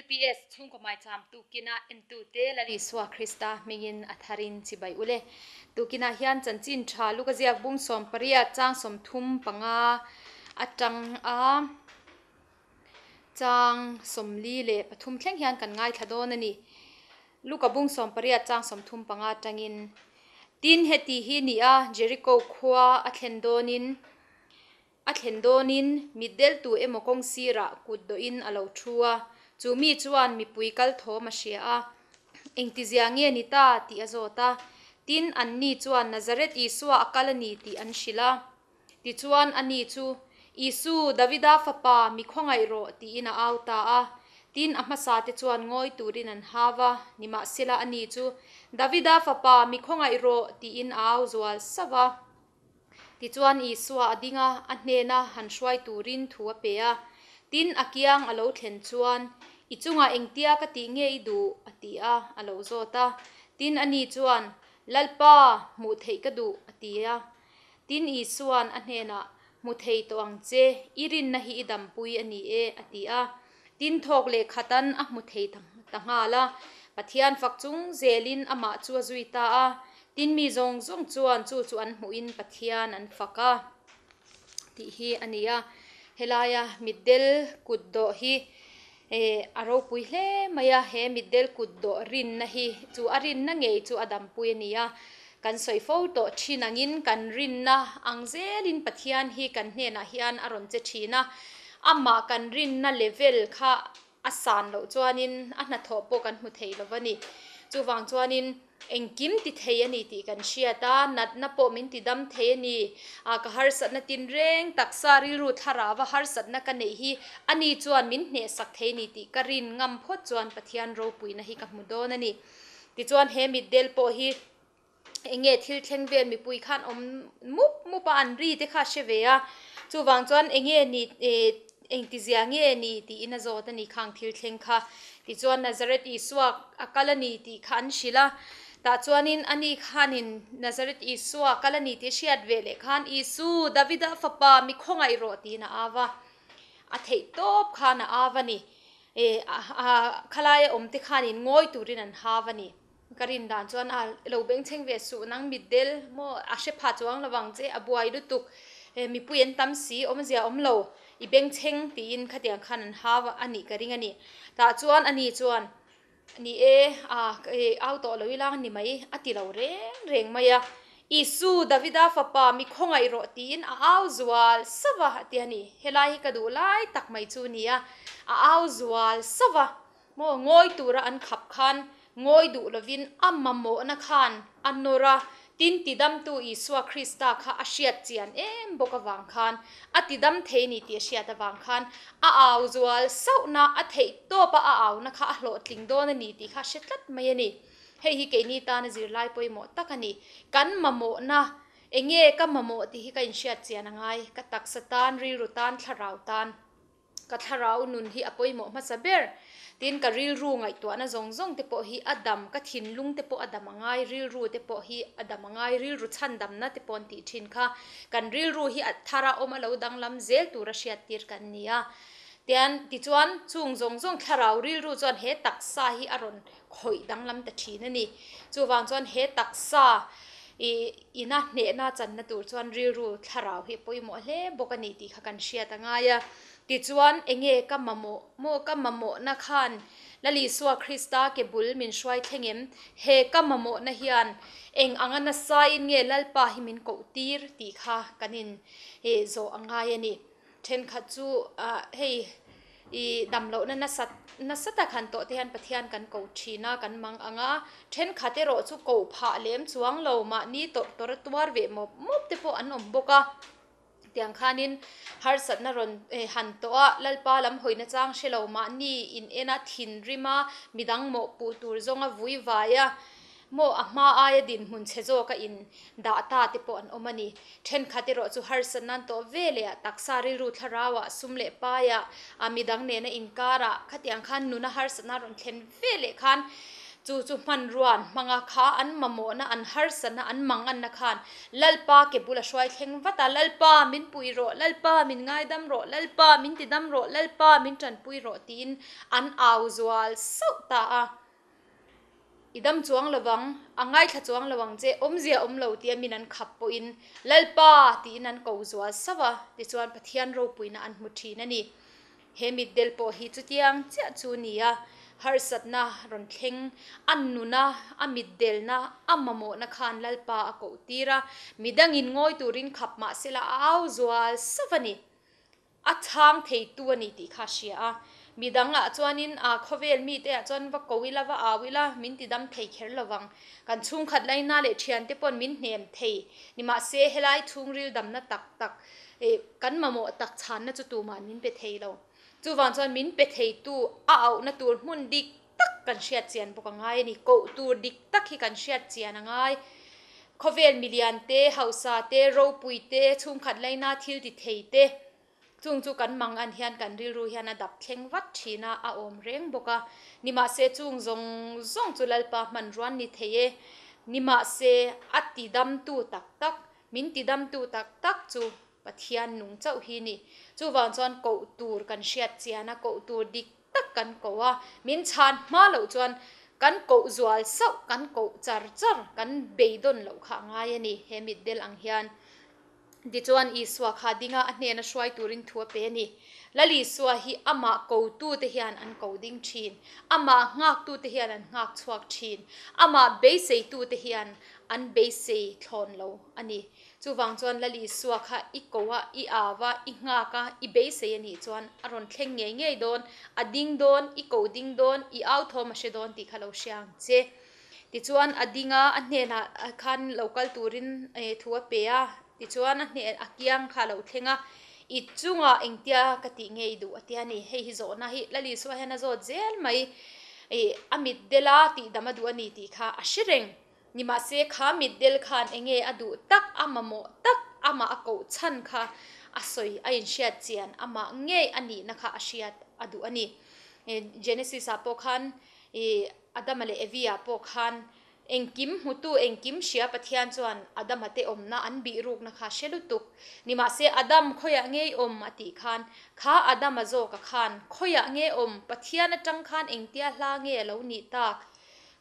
LPS chhungkaw maicham tukina entute Lal Isua Krista hmingin a tharin chibai ule. Tukinah hian chanchin tha luka ziak bung 18 chang 35 atang a chang 43 thleng hian kan ngaithla dawn a ni. Luka bung 18 chang 35 atangin tin heti hi ni a Jericho khua a thlen dawnin A thlen dawnin mitdel tu emaw kawng sirah kut dawhin a lo thu a, chu mi chuan mipui kal thawm a hria a, Engtizia nge ni ta? tih a zawt a. Tin, anni chuan Nazareth Isua a kal a ni tih an hrilh a. Tichuan, ani chu, Isu, Davida fapa, mi khawngaih rawh, tiin a au ta a. Tin, a hmasate chuan ngawi turin an hau a, nimahsela ani chu, Davida fapa, mi khawngaih rawh, tiin a au zual sauh a. Tichuan Isua a ding a, a hnena han hruai turin thu a pe a. Tin, a kiang a lo thlen chuan, I chungah engtia ka tih nge i duh? a ti a, a lo zawt a. Tin, ani chuan, Lalpa, hmuh theih ka duh, a ti a. Tin, Isua'n a hnenah, Hmu thei tawh ang che, i rinna hi i dampui a ni e, a ti a. Tin, thawk leh khatan a hmu thei ta nghal a. Pathian fak chung zelin amah chu a zui ta a. Tin, mi zawng zawng chuan chu chu an hmuhin Pathian an fak a tih hi a ni a. Helaia mitdel kut dawh hi a ropui hle mai a, he mitdel kut dawh rinna hi chu a rinna ngei chu a dampui a ni a. Kan sawi fo tawh thin angin kan rinna ang zelin Pathian hi kan hnenah hian a rawn che thin a, amah kan rinna level kha a san loh chuanin a hnathawh pawh kan hmu thei lo va ni. Chuvang chuanin engkim ti thei a ni tih kan hriat a, natna pawh min ti dam thei a ni. A ka harsatna tinreng taksa rilru thlarau a harsatna ka neih hi ani chuan min hnehsak thei a ni tih ka rin ngam phawt chuan Pathian ropuina hi ka hmu dawn a ni. Tichuan he mitdel pawh hi enge thil thleng vel mipui khan awm mup mup a an ri te kha a hre ve a, chuvang chuan enge ni eh engtizia nge ni tiin a zawt a ni khang thil thleng kha. Tichuan Nazareth Isua a kal a ni tih kha an hrilh a, tah chuanin ani khanin Nazareth Isua a kal a ni tih a hriat ve leh khan Isu, Davida fapa mi khawngaih rawh tiin a au a, a theih tawp khan a au a ni. Eh a khalaia awm te khanin ngawi turin an hau a ni. Ka rin dan chuan a lo bengchheng ve suh nang mitdel maw a hre pha chuang lo vang che a buai lutuk eh mipui an tam si awmzia awm lo i bengchheng tiin khatiang khan an hau a nih ka ring a ni. Tah chuan ani chuan ni e a eh au tawh lo ila ni mai a ti lo reng reng mai a. Isu Davida fapa mi khawngaih rawh tiin a au zual sauh a a ti a ni. Helai hi ka duh lai tak mai chu a ni a, a au zual sauh a. Maw ngawi tura an khap khan ngawi duh lovin a mamawhna khan a nawr a, tin tidamtu Isua Krista kha a hriat chian em bawk avang khan a tidam thei ni tih a hriat avang khan a au zual sauhna a theih tawpa a auna kha a hlawhtling dawn a ni tih kha a hre tlat mai a ni. Hei hi keini tana zirlai pawimawh tak a ni. Kan mamawhna enge ka mamawh tih hi ka inhriat chian a ngai, ka taksa tan, rilru tan, thlarau tan. Ka thlarau nun hi a pawimawh hmasa ber. Tin, ka rilru ngaihtuahna zawng zawng te pawh hi a dam, ka thinlung te pawh a dam a ngai, rilru te pawh hi a dam a ngai, rilru chhandamna te pawh an tih thin kha. Kan rilru hi a thara awm a lo danglam zel tura hriattir kan ni a. Tian, tichuan, chung zawng zawng thlarau rilru chuan he taksa hi a rawn khawih danglam ta thin a ni. Chuvang chuan he taksa i ina hnehna channa tur chuan rilru thlarau hi a pawimawh hle bawk a ni tih kha kan hriat a ngai a. Tichuan enge ka mamawh maw ka mamawhna khan Lal Isua Krista ke bul min hruai thleng em? He ka mamawhna hian eng anga nasain nge Lalpa hi min koh tir tih kha kan in zawh a ngai a ni. Thenkhat chu ah hei i damlohna nasat nasa tak han tawh te hian Pathian kan ko thin a, kan mang ang a, thenkhat erawh chu koh phah lem chuang lo mahni tawrh tawrh a tuar ve mawp mawp te pawh an awm bawk a. Tiang khanin harsatna rawn han tawh a, Lalpa lam hawina chang hre lo mahni in en a, thinrim a, midang mawhpuh tur zawnga vui vai a, Maw a hma aia dinhmun chhe zawka in dah ta te pawh an awm a ni. Thenkhat erawh chu harsat nan tawh ve leh a taksa rilru thlarauah sum leh paiah a midang nena inkarah khatiang khan nuna harsatna rawn thlen ve leh khan Chu chu hmanrua an hmang a, kha an mamawhna, an harsatna, an manganna khan Lalpa ke bul a hruai thleng vat a, Lalpa min pui rawh, Lalpa min ngaidam rawh, Lalpa min tidam rawh, Lalpa min tanpui rawh tiin an au zual sauh ta a. I dam chuang lo vang, a ngaithla chuang lo ang che, awmzia awm lo tia min an khap pawhin Lalpa tiin an ko zual sauh a, tichuan Pathian ropuina an hmu thin a ni. He mitdel pawh hi chutiang chiah chu ni a, harsatna rawn thleng, a nuna, a mitdelna, a mamawhna khan Lalpa a koh tir a, midangin ngawi turin khap mah sela a au zual sauh a ni. A chhang theitu a ni tih kha a hria a, midangah chuanin a khawvel mite ah chuan va ko ila, va au ila, min ti dam thei kher lovang. Kan chhungkhat laina leh thiante pawn min hnem thei. Nimahse, helai chhungril damna tak tak eh kan mamawh tak chhanna chu tumah min pe thei lo. Chuvang chuan min pe theitu a auhna tur hmun dik tak kan hriat chian bawk a ngai a ni. Koh tur dik tak hi kan hriat chian a ngai. Khawvel milian te, hausa te, ropui te, chhungkhat laina thil ti thei te, chung chu kan mang an hian kan rilru hian a dap thleng vat thin a, a awm reng bawk a. Nimahse chung zawng zawng chu Lalpa hmanruan ni thei e. Nimahse a tidamtu tak tak Min tidamtu tak tak chu Pathian nung chauh hi ni. Chuvang chuan koh tur kan hriat chian a, koh tur dik tak kan koh a, min chhan hma loh chuan kan koh zual sauh, kan koh char char, kan beidawn loh kha a ngai a ni, he mitdel ang hian. Tichuan Isua kha dinga a hnena hruai turin thu a pe a ni. Lal Isua hi amah kotute hian an ko ding thin, amah nghaktute hian an nghak chhuak thin, amah beiseitute hian an beisei thlawn lo a ni. Chuvang chuan Lal Isua kha i ko a, i au a, i nghak a, i beisei a nih chuan a rawn thleng ngei ngei dawn, a ding dawn, i ko ding dawn, i au thawm a hre dawn tih kha lo hria ang che. Tichuan a ding a, a hnenah khan lo kal turin thu a pe a, tichuan a hnen a kiang kha a lo thleng a, i chungah engtia ka tih ngei duh a tia ni. Hei hi zawhna hi Lal Isua hian a zawt zel mai, a mitdela tihdam a duh a ni tih kha a hre reng. Nimahse, kha mitdel khan enge a duh tak, a mamawh tak, amah a koh chhan kha a sawi a inhriat chian, amah ngei a nihna kha a hriat a duh a ni. Genesis ah pawh khan Adama leh Evi ah pawh khan engkim hmutu, engkim hria Pathian chuan Adama te awmna an bihrukna kha hre lutuk. Nimahse, Adam khawiah ngei awm a tih khan, kha Adama zawka khan khawiah nge awm, Pathian atang khan engtia hla nge a lo nih tak?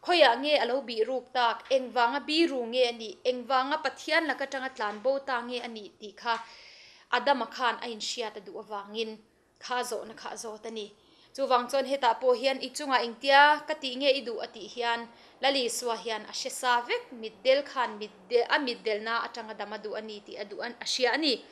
Khawiah nge a lo bih ruk tak? Engvanga biru nge a nih? Engvanga Pathian lak atanga tlan bo ta nge a nih tih kha Adama khan a inhriat a duh avangin kha zawhna kha a zawt a ni. Chuvang chuan hetah pawh hian i chungah engtia ka tih nge i duh a tih hian Lal Isua hian a hre sa vek, mitdel khan mitdel a mitdelna atanga dam a duh a ni tih a duh a hria a ni.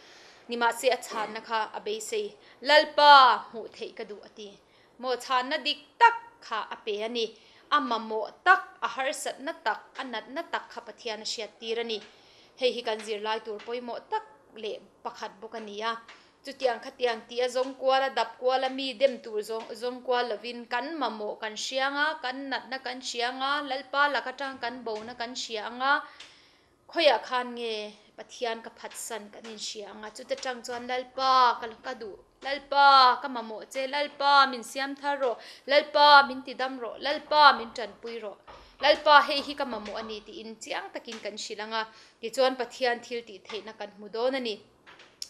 Nimahse a chhanna kha a beisei. Lalpa hmuh theih ka duh a ti. Maw chhanna dik tak kha a pe a ni. A mamawh tak, a harsatna tak, a natna tak kha Pathian a hriattir a ni. Hei hi kan zirlai tur pawimawh tak leh pakhat bawk a ni a. Chutiang khatiang tih a zawng kual a, dap kual a, mi dem tur zawng zawng kual lovin kan mamawh kan hria anga, kan natna kan hria anga, Lalpa lak atang kan bona kan hria anga, Khawiah khan nge Pathian ka phatsan kan inhria ang a, chuta tang chuan Lalpa ka ka duh, Lalpa ka mamawh che, Lalpa min siam thar rawh, Lalpa min tidam rawh, Lalpa min tanpui rawh, Lalpa hei hi ka mamawh a ni tiin chiang takin kan hrilh ang a, tichuan Pathian thil tih theihna kan hmu dawn a ni.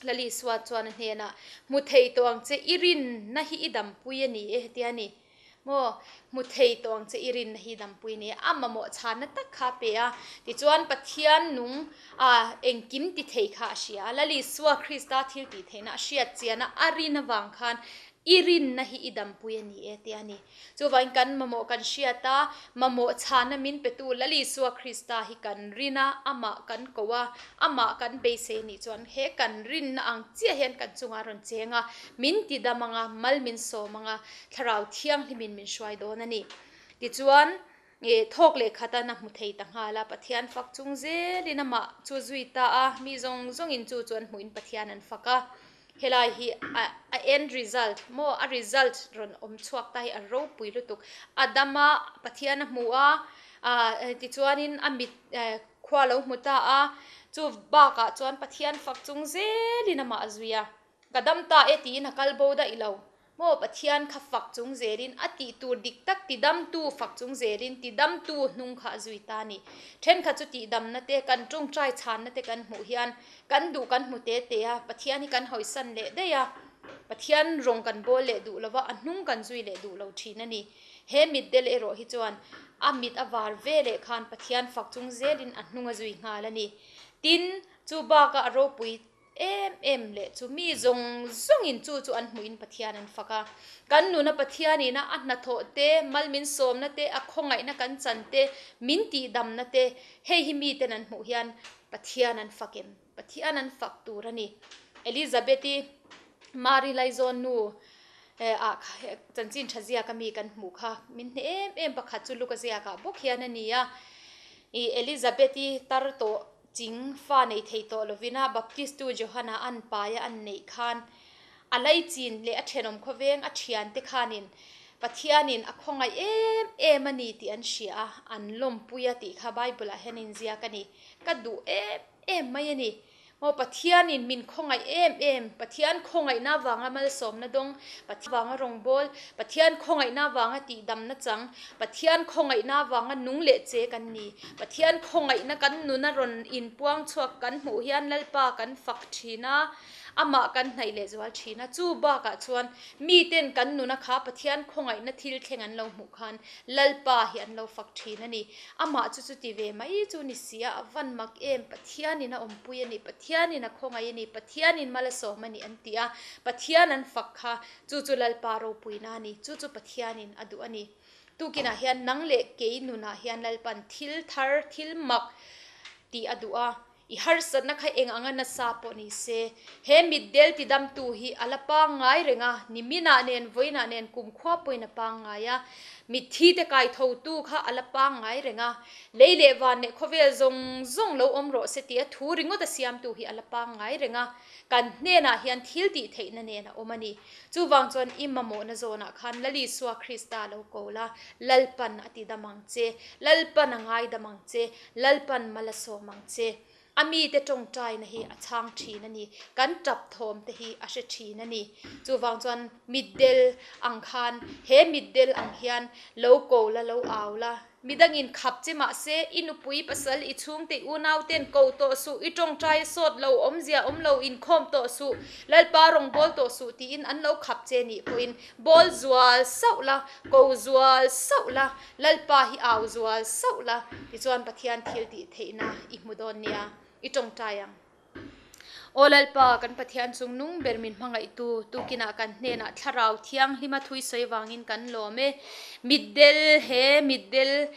Lal Isua chuan a hnenah, Hmu thei tawh ang che, i rinna hi i dampui a ni e, tia a ni. Maw, hmu thei tawh ang che i rinna hi dampui ni. A mamawh chhanna tak kha a pe a. Tichuan Pathian nung a engkim ti thei kha a hria a. Lal Isua Krista thil tih theihna a hriat chian a, a rin avang khan i rinna hi i dampui a ni e tia a ni. Chuvangin kan mamawh kan hriat a, mamawh chhanna min petu Lal Isua Krista hi kan rin a, amah kan ko a, amah kan beisei a nih chuan he kan rinna ang chiah hian kan chungah a rawn cheng a, min ti dam ang a, mal min sawm ang a, Thlarau Thianghlimin min hruai dawn a ni. Tichuan, thawk leh khatan a hmu thei ta nghal a, Pathian fak chung zelin amah chu zui ta a, mi zawng zawngin chu chu an hmuhin Pathian an fak a. Helai hi a end result maw, a result rawn awm chhuak ta hi a ropui lutuk. A dam a, Pathian a hmu a, tichuanin a mit khua lo hmu ta a, chu bakah chuan Pathian fak chung zelin amah a zui a. Ka dam ta e tiin a kal bo daih lo. Maw Pathian kha fak chung zelin a tih tur dik tak tidamtu fak chung zelin tidamtu hnung kha a zui ta a ni. Thenkhat chu tihdamna te, kan tawngtai chhanna te kan hmuh hian kan duh kan hmu te te a, Pathian hi kan hawisan leh daih a, Pathian rawng kan bawl leh duh lova a hnung kan zui leh duh lo thin a ni. He mitdel erawh hi chuan a mit a var ve leh khan Pathian fak chung zelin a hnung a zui nghal a ni. Tin, chu bakah a ropui em em leh chu mi zawng zawngin chu chu an hmuhin Pathian an fak a. Kan nuna Pathianina a hnathawh te, mal min sawmna te, a khawngaihna kan chan te, min tihdamna te, hei hi miten an hmuh hian Pathian an fak em? Pathian an fak tur a ni. Elizabeth-i Mari Laizawn nu ah chanchin tha ziaka mi kan hmuh kha min hneh em em pakhat chu Luka ziakah bawk hian a ni a. Elizabeth-i tar tawh Ching fa nei thei tawh lovin a Baptistu Johana an paia an neih khan a laichin leh a thenawm khawveng a thiante khanin Pathianin a khawngaih em em a ni tih an hria a, an lawmpui a tih kha Bible-ah hian a inziak a ni. Ka duh em em mai a ni. Maw Pathianin min khawngaih em em, Pathian khawngaihna avanga malsawmna dawng, Pathian vanga rawngbâwl, Pathian khawngaihna avanga tihdamna chang, Pathian khawngaihna avanga nung leh che kan ni. Pathian khawngaihna kan nuna rawn inpuang chhuak kan hmuh hian Lalpa kan fak thin a, amah kan hnaih leh zual thin a. Chu bakah chuan miten kan nuna kha Pathian khawngaihna thil thleng an lo hmuh khan Lalpa hi an lo fak thin a ni. Amah chu chuti ve mai chu ni si a, a van mak em, Pathianin a awmpui a ni, Pathianin a khawngaih a ni, Pathianin mal a sawm a ni an ti a, Pathian an fak kha chu chu Lalpa ropuina a ni, chu chu Pathianin a duh a ni. Tukinah hian nang leh kei nunah hian Lalpan thil thar, thil mak tih a duh a, i harsatna kha eng anga nasa pawh ni se, he mitdel tidamtu hi a la pangngai reng a, niminah nen vawiinah nen kumkhua pawhin a pangngai a, mitthite kaithotu kha a la pangngai reng a, lei leh van leh khawvel zawng zawng lo awm rawh se tia thu ringawt a siamtu hi a la pangngai reng a. Kan hnenah hian thil tih theihna nen a awm a ni. Chuvang chuan i mamawhna zawnah khan Lalisua Krista lo ko la, Lalpan a ti dam ang che, Lalpan a ngaidam ang che, Lalpan mal a sawm ang che. A mite tawngtaina hi a chhang thin a ni. Kan tap thawm te hi a hre thin a ni. Chuvang chuan mitdel ang khan, he mitdel ang hian lo ko la, lo au la, Midangin khap che mahse, i nupui pasal, i chhungte, i unauten ko tawh suh, i tawngtai a sawt lo, awmzia awm lo, inkhawm tawh suh, Lalpa rawn bawl tawh suh tiin an lo khap che nih pawhin bawl zual sauh la, ko zual sauh la, Lalpa hi au zual sauh la, tichuan Pathian thil tih theihna i hmu dawn nia, i tawngtai ang. Aw Lalpa, kan Pathian chung nung ber min hmangaihtu, tukinah kan hnenah Thlarau Thianghlima thui sawi vangin kan lawm e. Mitdel, he mitdel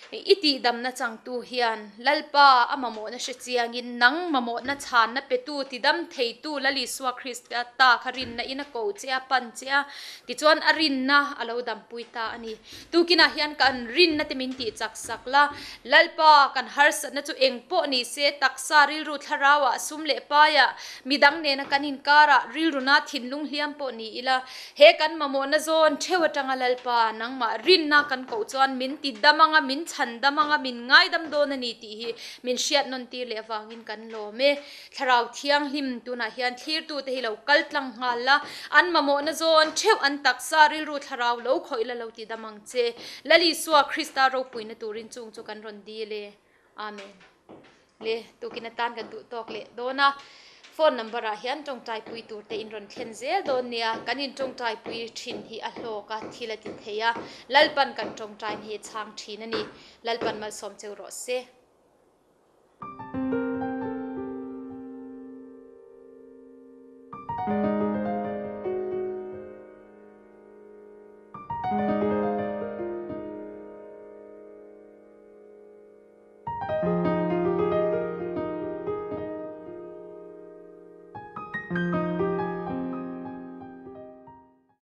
i tihdamna changtu hian Lalpa a mamawhna hre chiangin nang mamawhna chhanna petu, tidam theitu Lal Isua Krista ta kha rinna in a ko che a, pan che a, tichuan a rinna a lo dampui ta a ni. Tukinah hian kan rinna te min tih chak sak la, Lalpa, kan harsatna chu eng pawh ni se, taksa rilru thlarauah, sum leh paiah, midang nena kan inkarah rilruna thinlung hliam pawh ni ila, he kan mamawhna zawn theuh atanga Lalpa, nangmah rinna kan koh chuan min ti dam anga, min chhan dam anga, min ngaidam dawn a ni tih hi min hriat nawn tir leh avangin kan lawm e. Thlarau Thianghlim tunah hian thlirtute hi lo kal tlang nghal la, an mamawhna zawn theuh an taksa rilru thlarau lo khawih la lo ti dam ang che. Lal Isua Krista ropuina turin chung chu kan rawn dil e. Amen. Le, tukin atan kan duh tawk leh dawn a, phone number ah hian tawngtaipui tur te in rawn thlen zel dawn nia, kan in tawngtaipui thin hi a hlawk a, thil a ti thei a, Lalpan kan tawngtaina hi a chhang thin a ni. Lalpan malsawm cheu rawh se.